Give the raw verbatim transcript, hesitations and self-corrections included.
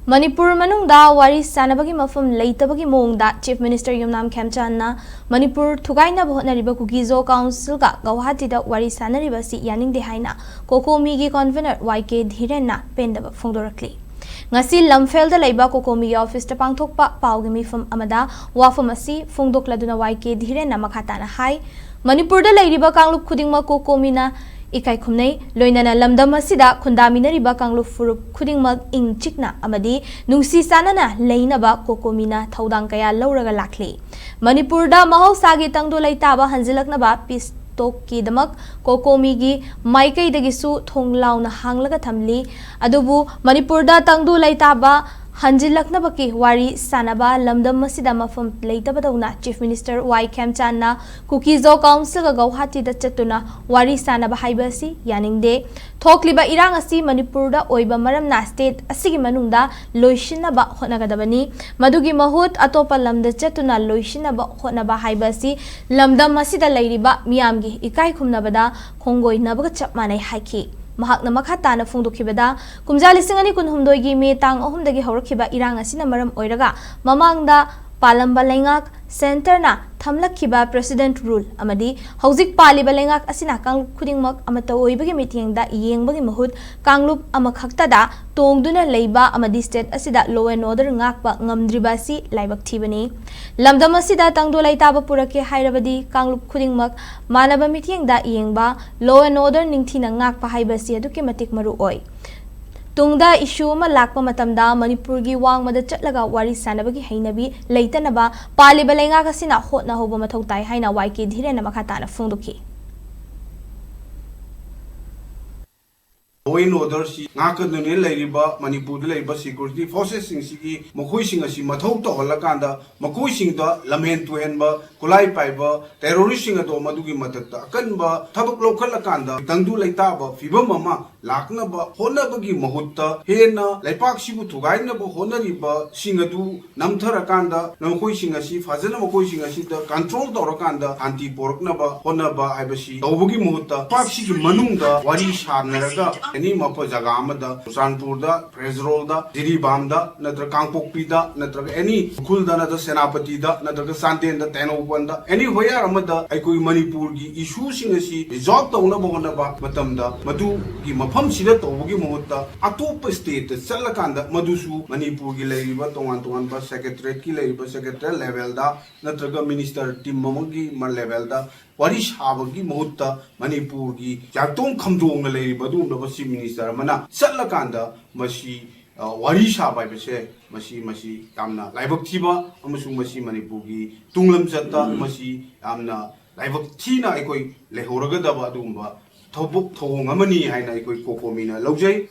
ꯃꯅꯤꯄꯨꯔ ꯃꯅꯨꯡꯗ ꯋꯥꯔꯤ ꯁꯥꯟꯅꯕꯒꯤ ꯃꯐꯝ ꯂꯩꯇꯕꯒꯤ ꯃꯑꯣꯡꯗ Chief Minister ꯌꯨꯝꯅꯥꯝ ꯈꯦꯝꯆꯥꯟꯅ ꯃꯅꯤꯄꯨꯔ ꯊꯨꯒꯥꯏꯅꯕ ꯍꯣꯠꯅꯔꯤꯕ ꯀꯨꯀꯤ-ꯖꯣ Council-ꯒ ꯒꯧꯍꯥꯇꯤꯗ ꯋꯥꯔꯤ ꯁꯥꯟꯅꯔꯤꯕ ꯑꯁꯤ ꯌꯥꯅꯤꯡꯗꯦ ꯍꯥꯏꯅ COCOMI-ꯒꯤ convener ꯋꯥꯏ ꯀꯦ ꯙꯤꯔꯦꯟꯅ ꯄꯦꯟꯗꯕ ꯐꯣꯡꯗꯣꯔꯛꯂꯤ꯫ ꯉꯁꯤ ꯂꯝꯐꯦꯜꯗ ꯂꯩꯕ COCOMI-ꯒꯤ office-ꯇ ꯄꯥꯡꯊꯣꯛꯄ ꯄꯥꯎꯒꯤ ꯃꯤꯐꯝ ꯑꯃꯗ ꯋꯥꯐꯝ ꯑꯁꯤ ꯐꯣꯡꯗꯣꯛꯂꯗꯨꯅ ꯋꯥꯏ ꯀꯦ ꯙꯤꯔꯦꯟꯅ ꯃꯈꯥ ꯇꯥꯅ ꯍꯥꯏ, ꯃꯅꯤꯄꯨꯔꯗ ꯂꯩꯔꯤꯕ ꯀꯥꯡꯂꯨꯞ ꯈꯨꯗꯤꯡꯃꯛ COCOMI-ꯅ ꯏꯀꯥꯏ ꯈꯨꯝꯅꯩ, ꯂꯣꯏꯅꯅ ꯂꯝꯗꯝ ꯑꯁꯤꯗ ꯈꯨꯟꯗꯥꯃꯤꯟꯅꯔꯤꯕ ꯀꯥꯡꯂꯨꯞ ꯐꯨꯔꯨꯞ ꯈꯨꯗꯤꯡꯃꯛ ꯏꯪ ꯆꯤꯛꯅ ꯑꯃꯗꯤ ꯅꯨꯡꯁꯤ ꯆꯥꯟꯅꯅ ꯂꯩꯅꯕ COCOMI-ꯅ ꯊꯧꯗꯥꯡ ꯀꯌꯥ ꯂꯧꯔꯒ ꯂꯥꯛꯂꯤ꯫ ꯃꯅꯤꯄꯨꯔꯗ ꯃꯍꯧꯁꯥꯒꯤ ꯇꯪꯗꯨ ꯂꯩꯇꯥꯕ ꯍꯟꯖꯤꯜꯂꯛꯅꯕ peace talk-ꯀꯤꯗꯃꯛ COCOMI-ꯒꯤ ꯃꯥꯏꯀꯩꯗꯒꯤꯁꯨ ꯊꯣꯡ ꯂꯥꯎꯅ ꯍꯥꯡꯂꯒ ꯊꯝꯂꯤ꯫ ꯑꯗꯨꯕꯨ ꯃꯅꯤꯄꯨꯔꯗ ꯇꯪꯗꯨ ꯂꯩꯇꯥꯕ ꯍꯟꯖꯤꯜꯂꯛꯅꯕꯒꯤ ꯋꯥꯔꯤ ꯁꯥꯅꯕ ꯂꯝꯗꯝ ꯑꯁꯤꯗ ꯃꯐꯝ ꯂꯩꯇꯕꯗꯧꯅ Chief Minister ꯋꯥꯏ ꯈꯦꯝꯆꯥꯟꯅ ꯀꯨꯀꯤ-ꯖꯣ Council-ꯒ ꯒꯧꯍꯥꯇꯤꯗ ꯆꯠꯇꯨꯅ ꯋꯥꯔꯤ ꯁꯥꯅꯕ ꯍꯥꯏꯕ ꯑꯁꯤ ꯌꯥꯅꯤꯡꯗꯦ꯫ ꯊꯣꯛꯂꯤꯕ ꯏꯔꯥꯡ ꯑꯁꯤ ꯃꯅꯤꯄꯨꯔꯗ ꯑꯣꯏꯕ ꯃꯔꯝꯅ state ꯑꯁꯤꯒꯤ ꯃꯅꯨꯡꯗ ꯂꯣꯏꯁꯤꯟꯅꯕ ꯍꯣꯠꯅꯒꯗꯕꯅꯤ꯫ ꯃꯗꯨꯒꯤ ꯃꯍꯨꯠ ꯑꯇꯣꯞꯄ ꯂꯝꯗ ꯆꯠꯇꯨꯅ ꯂꯣꯏꯁꯤꯟꯅꯕ ꯍꯣꯠꯅꯕ ꯍꯥꯏꯕ ꯑꯁꯤ ꯂꯝꯗꯝ ꯑꯁꯤꯗ ꯂꯩꯔꯤꯕ ꯃꯤꯌꯥꯝꯒꯤ ꯏꯀꯥꯏ ꯈꯨꯝꯅꯕꯗ ꯈꯣꯡꯒꯣꯏꯅꯕꯒ ꯆꯞ ꯃꯥꯟꯅꯩ ꯍꯥꯏꯈꯤ꯫ ꯃꯍꯥꯛꯅ ꯃꯈꯥ ꯇꯥꯅ ꯐꯣꯡꯗꯣꯛꯈꯤꯕꯗ, ꯀꯨꯝꯖꯥ ꯂꯤꯁꯤꯡ ꯑꯅꯤ ꯀꯨꯟꯍꯨꯝꯗꯣꯏꯒꯤ ꯃꯦ ꯇꯥꯡ ꯑꯍꯨꯝꯗꯒꯤ ꯍꯧꯔꯛꯈꯤꯕ ꯏꯔꯥꯡ ꯑꯁꯤꯅ ꯃꯔꯝ ꯑꯣꯏꯔꯒ ꯃꯃꯥꯡꯗ ꯄꯥꯜꯂꯝꯕ ꯂꯩꯉꯥꯛ centre-ꯅ ꯊꯝꯂꯛꯈꯤꯕ President Rule ꯑꯃꯗꯤ ꯍꯧꯖꯤꯛ ꯄꯥꯜꯂꯤꯕ ꯂꯩꯉꯥꯛ ꯑꯁꯤꯅ ꯀꯥꯡꯂꯨꯞ ꯈꯨꯗꯤꯡꯃꯛ ꯑꯃꯠꯇ ꯑꯣꯏꯕꯒꯤ ꯃꯤꯠꯌꯦꯡꯗ ꯌꯦꯡꯕꯒꯤ ꯃꯍꯨꯠ ꯀꯥꯡꯂꯨꯞ ꯑꯃꯈꯛꯇꯗ ꯇꯣꯡꯗꯨꯅ ꯂꯩꯕ ꯑꯃꯗꯤ state ꯑꯁꯤꯗ law and order ꯉꯥꯛꯄ ꯉꯝꯗ꯭ꯔꯤꯕ ꯑꯁꯤ ꯂꯥꯏꯕꯛ ꯊꯤꯕꯅꯤ꯫ ꯂꯝꯗꯝ ꯑꯁꯤꯗ ꯇꯪꯗꯨ ꯂꯩꯇꯥꯕ ꯄꯨꯔꯛꯀꯦ ꯍꯥꯏꯔꯕꯗꯤ ꯀꯥꯡꯂꯨꯞ ꯈꯨꯗꯤꯡꯃꯛ ꯃꯥꯟꯅꯕ ꯃꯤꯠꯌꯦꯡꯗ ꯌꯦꯡꯕ, law and order ꯅꯤꯡꯊꯤꯅ ꯉꯥꯛꯄ ꯍꯥꯏꯕ ꯑꯁꯤ ꯑꯗꯨꯛꯀꯤ ꯃꯇꯤꯛ ꯃꯔꯨ ꯑꯣꯏ꯫ ꯇꯨꯡꯗ issue ꯑꯃ ꯂꯥꯛꯄ ꯃꯇꯝꯗ ꯃꯅꯤꯄꯨꯔꯒꯤ ꯋꯥꯡꯃꯗ ꯆꯠꯂꯒ ꯋꯥꯔꯤ ꯁꯥꯅꯕꯒꯤ ꯍꯩꯅꯕꯤ ꯂꯩꯇꯅꯕ ꯄꯥꯜꯂꯤꯕ ꯂꯩꯉꯥꯛ ꯑꯁꯤꯅ ꯍꯣꯠꯅꯍꯧꯕ ꯃꯊꯧ ꯇꯥꯏ ꯍꯥꯏꯅ ꯋꯥꯏ ꯀꯦ ꯙꯤꯔꯦꯟꯅ ꯃꯈꯥ ꯇꯥꯅ ꯐꯣꯡꯗꯣꯛꯈꯤ꯫ Law and order-ꯁꯤ ꯉꯥꯛꯀꯗꯨꯅ ꯂꯩꯔꯤꯕ ꯃꯅꯤꯄꯨꯔꯗ ꯂꯩꯔꯤꯕ security forces-ꯁꯤꯡꯁꯤꯒꯤ ꯃꯈꯣꯏꯁꯤꯡ ꯑꯁꯤ ꯃꯊꯧ ꯇꯧꯍꯜꯂꯀꯥꯟꯗ ꯃꯈꯣꯏꯁꯤꯡꯗ ꯂꯝꯍꯦꯟ ꯇꯨꯍꯦꯟꯕ, ꯈꯨꯠꯂꯥꯏ ꯄꯥꯏꯕ terrorist-ꯁꯤꯡ ꯑꯗꯣ ꯃꯗꯨꯒꯤ ꯃꯊꯛꯇ ꯑꯀꯟꯕ ꯊꯕꯛ ꯂꯧꯈꯠꯂꯀꯥꯟꯗ ꯇꯪꯗꯨ ꯂꯩꯇꯥꯕ ꯐꯤꯕꯝ ꯑꯃ ꯂꯥꯛꯅꯕ ꯍꯣꯠꯅꯕꯒꯤ ꯃꯍꯨꯠꯇ ꯍꯦꯟꯅ ꯂꯩꯄꯥꯛꯁꯤꯕꯨ ꯊꯨꯒꯥꯏꯅꯕ ꯍꯣꯠꯅꯔꯤꯕꯁꯤꯡ ꯑꯗꯨ ꯅꯝꯊꯔꯀꯥꯟꯗ ꯃꯈꯣꯏꯁꯤꯡ ꯑꯁꯤ ꯐꯖꯅ ꯃꯈꯣꯏꯁꯤꯡ ꯑꯁꯤꯗ ꯀꯟꯇ꯭ꯔꯣꯜ ꯇꯧꯔꯀꯥꯟꯗ ꯁꯥꯟꯇꯤ ꯄꯣꯔꯛꯅꯕ ꯍꯣꯠꯅꯕ ꯍꯥꯏꯕꯁꯤ ꯇꯧꯕꯒꯤ ꯃꯍꯨꯠꯇ ꯂꯩꯄꯥꯛꯁꯤꯒꯤ ꯃꯅꯨꯡꯗ ꯋꯥꯔꯤ ꯁꯥꯟꯅꯔꯒ ꯑꯦꯅꯤ ꯃꯐꯝ ꯖꯒꯥ ꯑꯃꯗ ꯆꯨꯔꯆꯥꯟꯄꯨꯔꯗ, ꯐꯦꯔꯣꯖꯄꯨꯔꯗ, ꯖꯤꯔꯤꯕꯥꯝꯗ ꯅꯠꯇ꯭ꯔꯒ ꯀꯥꯡꯄꯣꯛꯄꯤꯗ ꯅꯠꯇ꯭ꯔꯒ ꯑꯦꯅꯤ ꯎꯈ꯭ꯔꯨꯜꯗ ꯅꯠꯇ꯭ꯔꯒ ꯁꯦꯅꯥꯄꯇꯤꯗ ꯅꯠꯇ꯭ꯔꯒ ꯆꯥꯟꯗꯦꯜꯗ, ꯇꯦꯡꯅꯧꯄꯜꯗ, ꯑꯦꯅꯤ ꯍꯣꯌꯥꯔ ꯑꯃꯗ ꯑꯩꯈꯣꯏ ꯃꯅꯤꯄꯨꯔꯒꯤ ꯏꯁꯨꯁꯤꯡ ꯑꯁꯤ ꯔꯤꯖꯣꯜꯕ ꯇꯧꯅꯕ ꯍꯣꯠꯅꯕ ꯃꯇꯝꯗ ꯃꯗꯨꯒꯤ ꯃꯐꯝꯁꯤꯗ ꯇꯧꯕꯒꯤ ꯃꯍꯨꯠꯇ ꯑꯇꯣꯞꯄ ꯁ꯭ꯇꯦꯠꯇ ꯆꯠꯂꯀꯥꯟꯗ ꯃꯗꯨꯁꯨ ꯃꯅꯤꯄꯨꯔꯒꯤ ꯂꯩꯔꯤꯕ ꯇꯣꯉꯥꯟ ꯇꯣꯉꯥꯟꯕ ꯁꯦꯀ꯭ꯔꯦꯇꯔꯤꯌꯦꯠꯀꯤ ꯂꯩꯔꯤꯕ ꯁꯦꯀ꯭ꯔꯦꯇꯔꯤꯌꯦꯠ ꯂꯦꯚꯦꯜꯗ ꯅꯠꯇ꯭ꯔꯒ ꯃꯤꯅꯤꯁꯇꯔ ꯇꯤꯝ ꯑꯃꯒꯤ ꯃ-, ꯂꯦꯚꯦꯜꯗ ꯋꯥꯔꯤ ꯁꯥꯕꯒꯤ ꯃꯍꯨꯠꯇ ꯃꯅꯤꯄꯨꯔꯒꯤ ꯌꯥꯏꯇꯣꯡ ꯈꯝꯗꯣꯡꯅ ꯂꯩꯔꯤꯕ ꯑꯗꯨꯒꯨꯝꯂꯕ ꯆꯤꯐ ꯃꯤꯅꯤꯁꯇꯔ ꯑꯃꯅ ꯆꯠꯂꯀꯥꯟꯗ ꯃꯁꯤ, ꯑ, ꯋꯥꯔꯤ ꯁꯥꯕ ꯍꯥꯏꯕꯁꯦ ꯃꯁꯤ, ꯃꯁꯤ ꯌꯥꯝꯅ ꯂꯥꯏꯕꯛ ꯊꯤꯕ ꯑꯃꯁꯨꯡ ꯃꯁꯤ ꯃꯅꯤꯄꯨꯔꯒꯤ ꯇꯨꯡꯂꯝꯆꯠꯇ ꯃꯁꯤ ꯌꯥꯝꯅ ꯂꯥꯏꯕꯛ ꯊꯤꯅ ꯑꯩꯈꯣꯏ ꯂꯩꯍꯧꯔꯒꯗꯕ ꯑꯗꯨꯒꯨꯝꯕ ꯊꯕꯛ ꯊꯧꯑꯣꯡ ꯑꯃꯅꯤ ꯍꯥꯏꯅ ꯑꯩꯈꯣꯏ ꯀꯣꯀꯣꯃꯤꯅ ꯂꯧꯖꯩ꯫